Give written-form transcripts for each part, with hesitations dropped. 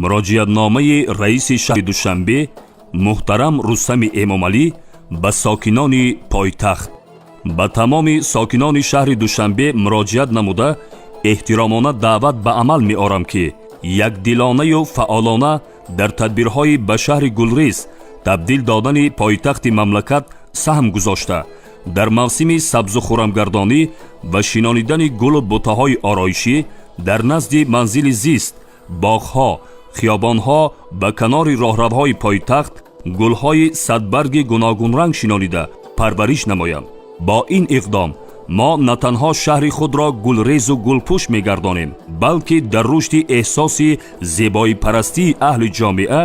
Муроҷиатномаи раиси шаҳри Душанбе муҳтарам Рустами Эмомалӣ ба сокинони пойтахт. Ба тамоми сокинони шаҳри Душанбе муроҷиат намуда, эҳтиромона даъват ба амал меорам, ки якдилонаю фаъолона дар тадбирҳои ба шаҳри гулрез табдил додани пойтахти мамлакат саҳм гузошта, дар мавсими сабзу хурамгардонӣ ва шинонидани гулу бутаҳои ороишӣ дар назди манзили зист, боғҳо, хиёбонҳо, ба канори роҳравҳои пойтахт гулҳои садбарги гуногунранг шинонида, парвариш намоянд. Бо ин иқдом мо на танҳо шаҳри худро гулрезу гулпӯш мегардонем, балки дар рушди эҳсоси зебоипарастии аҳли ҷомеа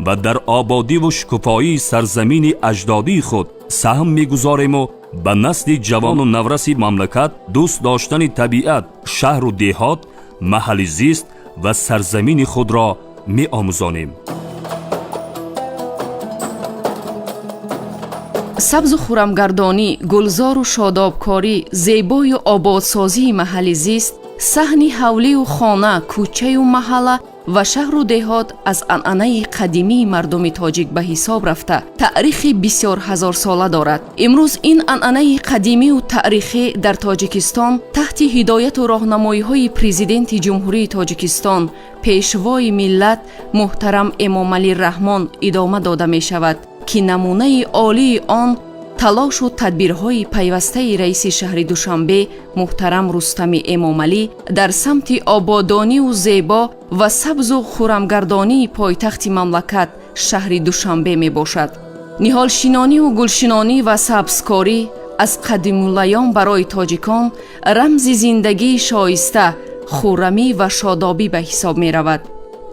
ва дар ободиву шукуфоии сарзамини аҷдодии худ саҳм мегузорему ба насли ҷавону навраси мамлакат дӯст доштани табиат, шаҳру деҳот, маҳалли зист ва сарзамини худро меомӯзонем. Сабзу хурамгардонӣ, гулзору шодобкорӣ, зебою ободсозии маҳалли зист, саҳни ҳавлию хона, кӯчаю маҳалла ва шаҳру деҳот аз анъанаи қадимии мардуми тоҷик ба ҳисоб рафта, таърихи бисёрҳазорсола дорад. Имрӯз ин анъанаи қадимию таърихӣ дар Тоҷикистон таҳти ҳидояту роҳнамоиҳои Президенти Ҷумҳурии Тоҷикистон, Пешвои миллат муҳтарам Эмомалӣ Раҳмон идома дода мешавад, ки намунаи олии он талошу тадбирҳои пайвастаи раиси шаҳри Душанбе муҳтарам Рустами Эмомалӣ дар самти ободониву зебо ва сабзу хурамгардонии пойтахти мамлакат, шаҳри Душанбе мебошад. Ниҳолшинониву гулшинонӣ ва сабзкорӣ аз қадимулайём барои тоҷикон рамзи зиндагии шоиста, хуррамӣ ва шодобӣ ба ҳисоб меравад.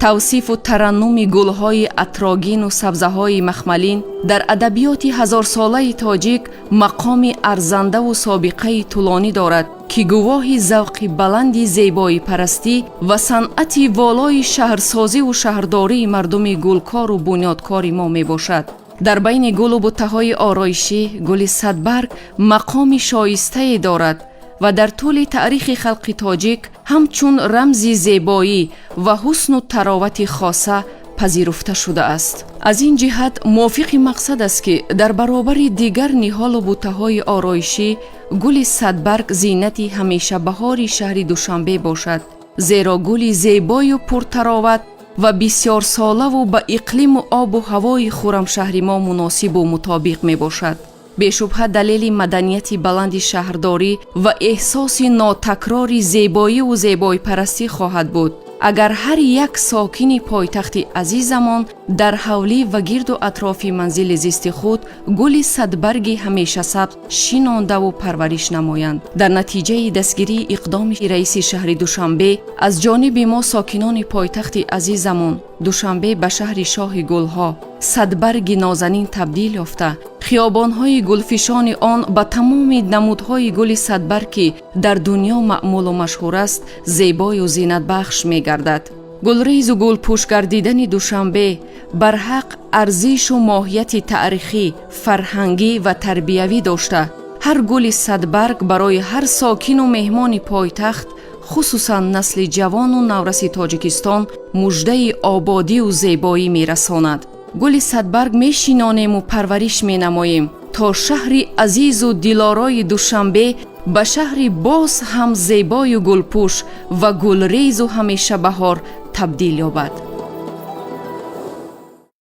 Тавсифу тараннуми гулҳои атрогину сабзаҳои махмалин дар адабиёти ҳазорсолаи тоҷик мақоми арзандаву собиқаи тӯлонӣ дорад, ки гувоҳи завқи баланди зебоипарастӣ ва санъати волои шаҳрсозиву шаҳрдории мардуми гулкору бунёдкори мо мебошад. Дар байни гулу буттаҳои ороишӣ гули садбарг мақоми шоистае дорад ва дар тӯли таърихи халқи тоҷик ҳамчун рамзи зебоӣ ва ҳусну таровати хоса пазируфта шудааст. Аз ин ҷиҳат мувофиқи мақсад аст, ки дар баробари дигар ниҳолу буттаҳои ороишӣ гули садбарг зинати ҳамешабаҳори шаҳри Душанбе бошад, зеро гули зебою пуртароват ва бисёрсолаву ба иқлиму обу ҳавои Хуррамшаҳри мо муносибу мутобиқ мебошад. Бешубҳа, далели маданияти баланди шаҳрдорӣ ва эҳсоси нотакрори зебоиву зебоипарастӣ хоҳад буд, агар ҳар як сокини пойтахти азизамон дар ҳавлӣ ва гирду атрофи манзили зисти худ гули садбарги ҳамешасабз шинондаву парвариш намоянд. Дар натиҷаи дастгирии иқдоми раиси шаҳри Душанбе аз ҷониби мо, сокинони пойтахти азизамон, Душанбе ба шаҳри шоҳи гулҳо, садбарги нозанин табдил ёфта, хиёбонҳои гулфишони он ба тамоми намудҳои гули садбарг, ки дар дунё маъмулу машҳур аст, зебою зинатбахш мегардад. Гулрезу гулпӯш гардидани Душанбе барҳақ арзишу моҳияти таърихӣ, фарҳангӣ ва тарбиявӣ дошта, ҳар гули садбарг барои ҳар сокину меҳмони пойтахт, хусусан насли ҷавону навраси Тоҷикистон, муждаи ободиву зебоӣ мерасонад. Гули садбарг мешинонему парвариш менамоем, то шаҳри азизу дилорои Душанбе ба шаҳри боз ҳам зебою гулпӯш ва гулрезу ҳамешабаҳор табдил ёбад.